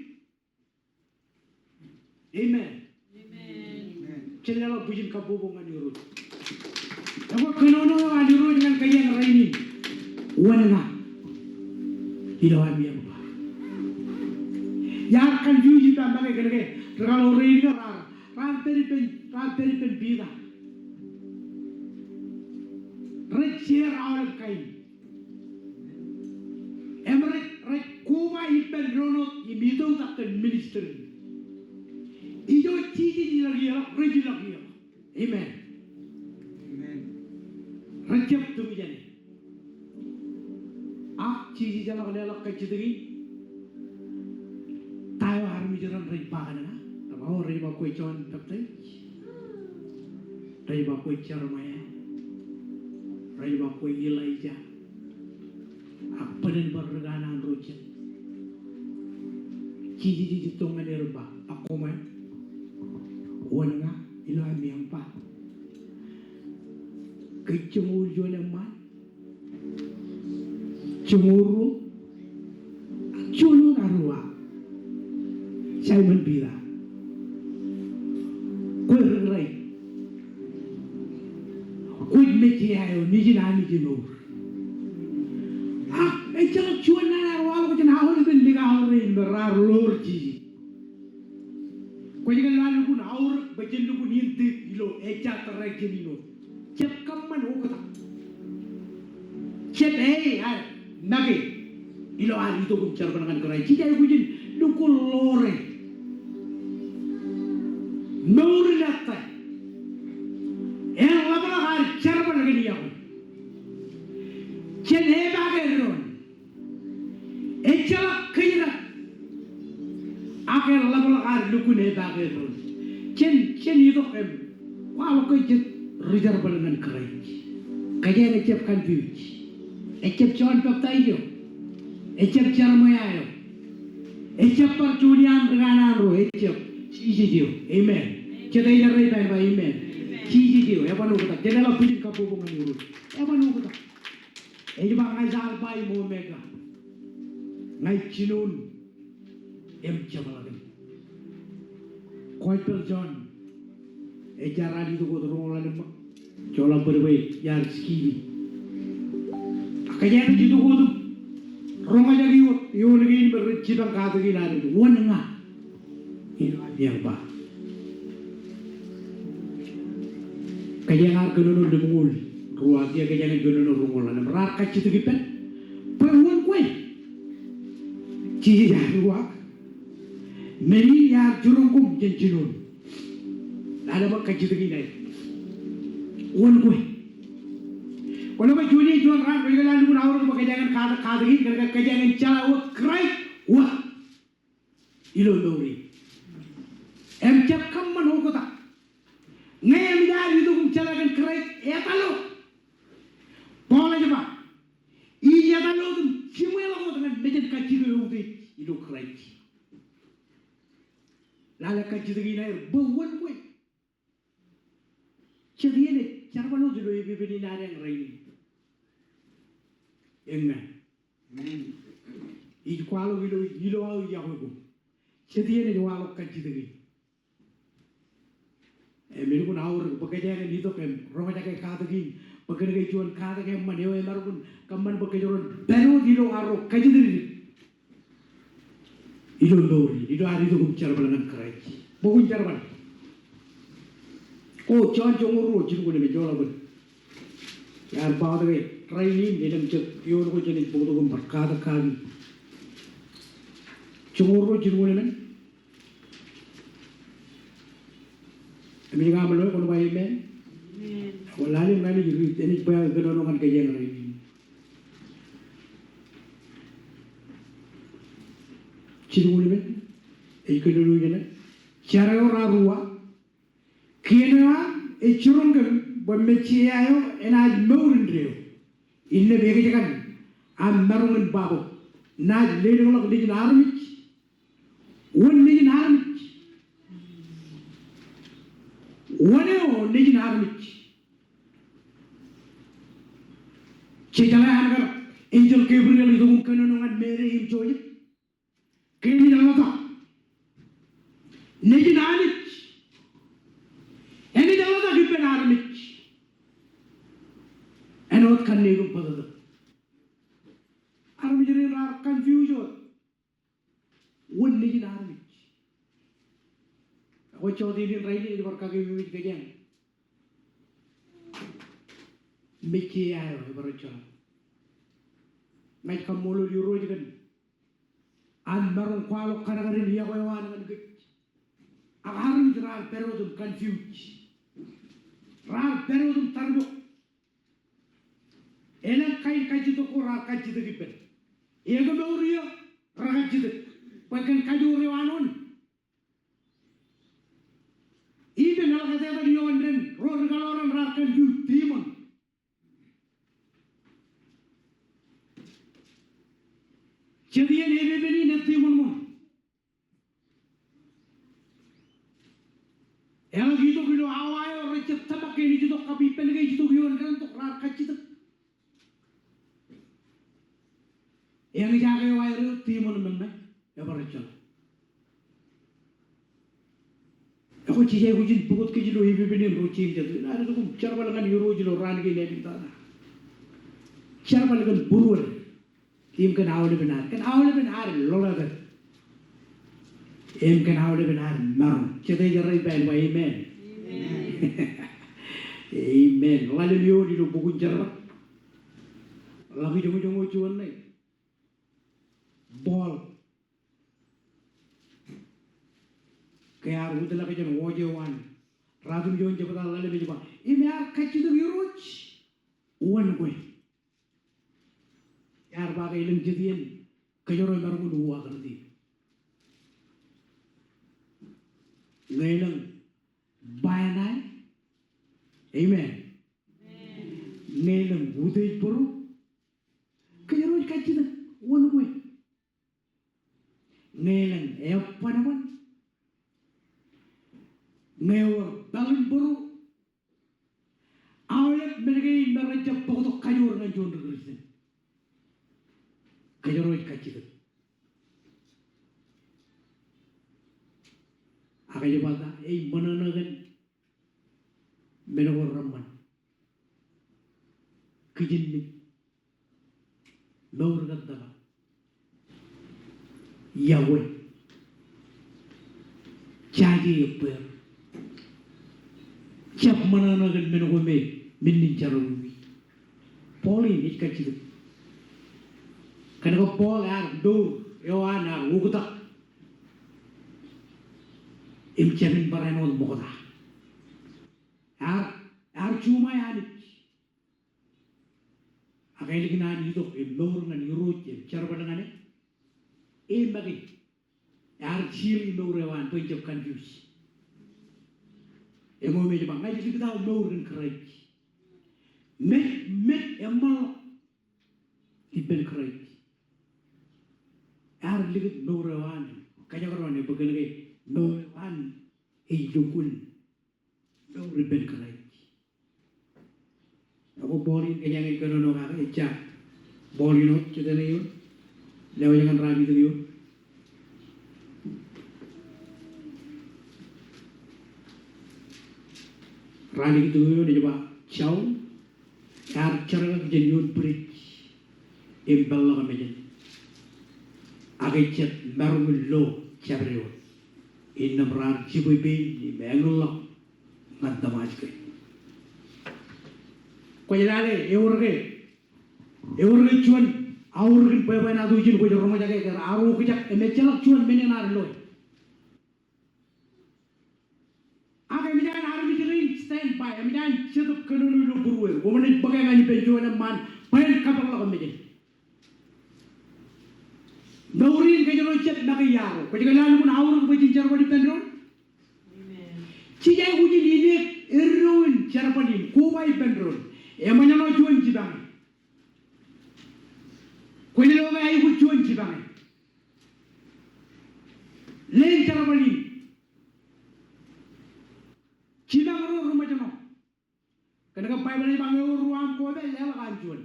Amen. Amen. Jen leḷọk bwijin kabbokbok ñan Irooj. Ekwe kōnono eo an Irooj ñan kōjeañ rainin. Wōn ña ilo amieañ ba. Iar confuse ippān make kōnke rekaḷoor rein ke raar, raar pād ippān, raar pād ippān Piter. Rej share aolep kain. Im rej, rej koba ippān doon wōt im itok kōn ministry. Ijo Jisōs ej ilọk ie ḷọk, rej ilọk ie ḷọk. Amen. Amen. Rej jab tūṃ jāne. Ak Jisōs eḷak leḷọk kajjitōk in. Ijin rej ba kōn ña, rej ba, o, rej ba kwe John Baptist, rej ba kwe Jeremiah, rej ba kwe Elijah. Ak bōlen bar ri kanaan ro jet. Jisōs ej itok ñan er im ba, ak koṃ, wōn ña? Ilo aṃ ba, kōj joñoul juon eṃṃaan, joñoul ruo, ak juon wōt ad uwaak. Simon Peter, kwe ri Kraist, kwōj Mesaia eo, Nejin Anij eo. Ak ejjeḷọk juon naan ear waḷọk jān aolep likao rein me raar ḷoor Jisōs. Kwōj kōṇaan lukkuun aorōk bwe jen lukkuun in tōl ilo ejja tōre jān ilo. Jab kōṃṃan oktak. Jab e ad make ilo ad itok im jerbal ñan Kraist. Jej aikuj in lukkuun ḷoore mour in ettā. Eḷapḷọk ad jerbal kōn iọkwe. Jen epaake doon. Ejjeḷọk kōjdat. Ak eḷapḷọk ad lukkuun epaake doon. Jen, jen itok im kwaḷọk ke jet ri jerbal ñan Kraist. Kōjeañ ejjab confuse. Ejjab John Baptist eo. Ejjab Jeremiah eo. Ejjab bar juon iaan ri kanaan ro. Ejjab. Jisōs eo. Amen. Jet ej rej ba, ba amen. Jisōs eo. Eban oktak. Jen leḷọk bwijin kabbokbok ñan Irooj. Eban oktak. Ej ba, ña ij Alpha im Omega. Ña ij jinoin im jepḷaakḷọk. Gospel John, ej jaar itok wōt roñoul ḷalem ṃōk. Joḷọk bōd bwe iar skip e. Ak kōjeañ ej itok wōt im roñjake wōt eoon kein me rej jipañ katak in ad, wōn ña? Ilo aṃ ba. Kōjeañ ar kōnono lemñoul ruo, ak kōjeañ kōnono roñoul ḷalem. Raar kajjitōk ippān bwe wōn kwe? Jisōs ear uwaak. Men in iar jiroñ koṃ jān jinoin. Lale ṃōk kajjitōk in aer. Wōn kwe? Kwōlo ke juon in juon raan kwōj kōṇaan lukkuun aorōk bwe kōjeañ katak, katak in, kōn ke kōjeañ jeḷā wōt Kraist wōt ilo mour in. Im jab kōṃṃan oktak. Ñe eṃōj ad itok im jeḷā kōn Kraist, etal wōt. Paul ej ba, ij etal wōt im jiṃweḷọk wōt ñan mejān kajjitōk eutiej ilo Kraist. Lale kajjitōk in aer bwe wōn kwe? Jet iien ej jerbal wōt ilo epepen in ad rainin. Amen. Ij kwaḷọk ilo, ilo aō iọkwe ko. Jet iien ej waḷọk kajjitōk in. Im elukkuun aorōk bwe kōjeañ itok im roñjake katak in, bwe kōn ke juon katak eṃṃan eo emaroñ in kōṃṃan bwe kōj ren pād wōt ilo arro kajjitōk in. Ilo mour in, ilo ad itok im jerbal ñan Kraist. Bwe kwōn jerbal. O, John joñoul ruo, jilñuul emān, joḷọk bōd. Iar ba wōt ke rainin elōñ jet eoon ko jenaaj bōktok im bar katak kaki. Joñoul ruo, jilñuul emān. Im ej kōṃṃan ḷọk, kwōn ba amen. Amen. Kwōn lale im ña ij riit, enaaj ba kōnono ñan kōjeañ rainin. Jilñuul emān, ej kōnono jeṇe. Jar eo raar uwaak. Kien eo an ej jiroñ kōm bwe Mesaia eo enaaj mour indeeo. Innām ekōjkan am maroñ in ba bwe naaj lelōñḷọk Nejin armej. Wōn Nejin armej? Wōn eo Nejin armej? Jejeḷā an kar enjeḷ Gabriel itok im kōnono ñan Meri im Josep? Ke enaaj ḷotak Nejin Anij, enaaj ḷotak ippān armej. Āinwōt kanniōk im bōtōktōk. Armej rein raar confuse wōt. Wōn Nejin armej? Ak jota in rainin ej bar kakememej kōjeañ. Mesaia eo ebar ejjeḷọk. Ña ij kaṃṃoolol Irooj kōn an maroñ kwaḷọk kadkadin iọkwe eo an ñan kōj. Ak armej raar pād wōt im confuse. Raar pād wōt im tarjok. Elōñ kain kajjitōk ko raar kajjitōk ippān. Ekwe mour eo rekajjitōk. Bwe kōn kajoor eo an wōn? kōn ilo demon. Jet iien epepen in ej demon ṃōṇ. Eḷak itok ilo awa eo rej jab tōmak ke en ej itok kab ippān ke ej itok ioon kōn tok raar kajjitōk. Eñjake eo aer eo demon men ṇe, ebar ejjeḷọk. Ekwe jej aikuj in pukot kōj ilo epepen in ro Jemes ej ba, āinwōt im jerbal ñan Irooj ilo raan kein āliktata. Jerbal kōn būruod. Im kōn aolepen ad, kōn aolepen ad ḷoḷātōd. Im kōn aolepen ad maroñ. Jete ej errā ippa āinwōt ba amen? Amen. Amen. Ḷalem eoon ilo bok in Jerbal. Ḷak ijoñijoñ eo juon ṇe. Paul. Ke ear wōtlọk jān wōj eo an. Ratimjuon jebta ḷalem ej ba, im ear kajjitōk Irooj wōn kwe. Ear ba ke elōñ jet iien kōjro emaroñ in uwaak ritōk. Ñe elōñ baaeṇae. Amen. Ñe elōñ utiej bōro. Kōjro ej kajjitōk wōn kwe. Ñe elōñ ebbōnbōn. Ñe ewōr bōlen bōro. Aolep men kein me rej jab bōktok kajoor ñan juon ri Kristian. Kōjro ej kajjitōk. Ak ej ba ta, ej ṃōṇōṇō kōn men ko reṃṃan. Kijenmej. Mour kōn tōba. Iọkwe. Jaje ebbweer. Jab ṃōṇōṇō kōn men ko me, men in jerawiwi. Paul in ej kajjitōk. Kōnke Paul ear mour eo an ear oktak. Im jab in barāinwōt ṃokta. Ear, ear juṃae Anij. Ak ālikin an itok im mour ñan Irooj im jerbal ñan e. Im make ear seal e mour eo an bwe en jab confuse. Eṃōj im ej ba ña ij likūt aō mour kōn Kraist. Met, met eṃṃanḷọk ippān Kraist. Ear likūt mour eo an. Kajekdọọn e bwe kōnke mour eo an ej lukkuun mour ippān Kraist. Ak Paul in kōjeañ ej kōnono kake ejja. Paul in wōt, jete ṇe ioon. Lewōj ñan raan itok ioon. Raan itok ioon ej ba Saul ear jerkakjeṇ ioon bwidej im peḷḷọk mejān. Ak ejjab maroñ in lo jabdewōt. Innām raar jibwe pein im āñinḷọk ñan Damascus. Kwōj lale, ewōr ke, ewōr ke juon aorōk in bwebwenato ijin kwōj roñjake ke ear okjak im ejjeḷọk juon men eṇ ear loe. Ak eṃōj an armej rein stand by, eṃōj an Jetōb kōnono ilo būrueir. Koṃ naaj bōke ñan ippān juon eṃṃaan bwe en kapeḷḷọk mejān. Mour in kōjro jab make iaro. Kwōj ke lale lukkuun aorōk bwe jen jerbal ippān doon? Amen. Jej aikuj in ineek eddo in jerbal in, koba ippān doon. Eṃōjṇọ juon jipañ. Kwōj lo ke aikuj juon jipañ. Leen jerbal in. Jipañ ro reṃōjṇọ. Kōnke Baibōḷ ej ba ñe ewōr ruo aṃ koba, leḷọk an juon.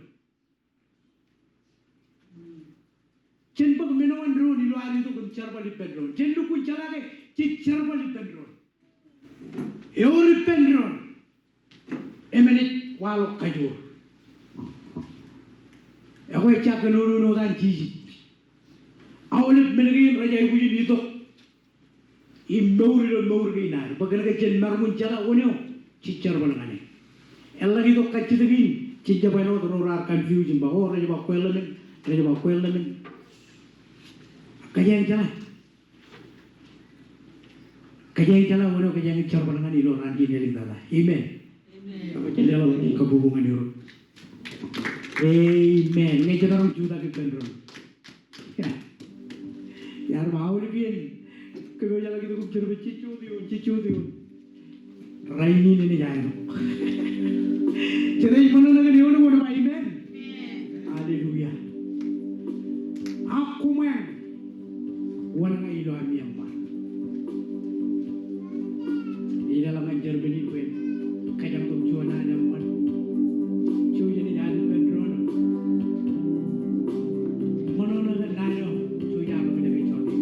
Jen bōk men ko an doon ilo ad itok im jerbal ippān doon. Jen lukkuun jeḷā ke jej jerbal ippān doon. Ewōr ippān doon. Im enaaj waḷọk kajoor. Ekwe ejja kōnono in wōt an Jisōs. Aolep men kein rej aikuj in itok im mour ilo mour kein ad. Bwe kōnke jen maroñ in jeḷā wōn eo jej jerbal ñan e. Eḷak itok kajjitōk in, jen jab āinwōt ro raar confuse im ba, o, rej ba kwe ḷōmān, rej ba kwe ḷōmān. Kōjeañ jeḷā. Kōjeañ jeḷā wōn eo kōjeañ jerbal ñan ilo raan kein āliktata. Amen. Amen. Jen leḷọk kabbokbok ñan Irooj. Amen. Ñe jemaroñ jutak ippān doon. Iar ba aolep iien kōmij jeḷā kōn itok im jerbal, jej jota ioon, jej jota ioon. Rainin enaaj aenok. Jete ej ṃōṇōṇō kōn eoon ko ej ba amen? Hallelujah. Ak koṃeañ wōnṃaanḷọk ilo ami eṃṃaan. Ij leḷọk ñan Germany bwe kōjak tok juon an eṃṃan. Jouj im jen ippān doon. Ṃōṇōṇō kōn naan eo. Jouj im jen ippān doon.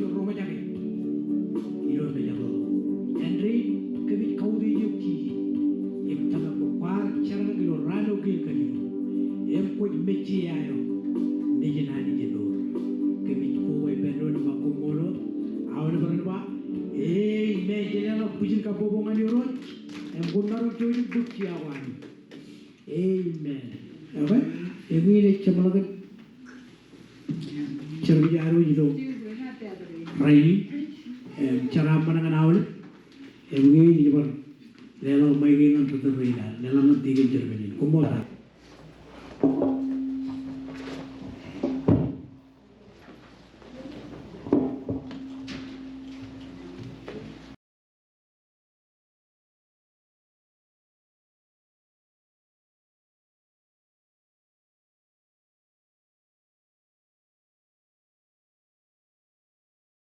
roñjake ilo mejatoto. Āindein kōmij kautiej eok Jisōs im tōmak bwe kwaar jerbal ilo raan eo kein kajjitōk im kwōj mejjeḷọk nejin Anij ilo. Kōmij koba ippān doon im ba koṃṃool. Aolep ren ba amen. Jeḷāḷọk bwijin kabbokbok ñan Irooj im koṃ maroñ jouj im bōk jea ko Anij. Amen. Okay? Eñin ej jeṃḷọkin jerbal eo ilo rainin, im jeraaṃṃan ñan aolep, im eñin ij bar leḷọk ṃaik in ñan Ritōl Reila, leḷọk ñan Tikin Jermanin. Koṃṃool.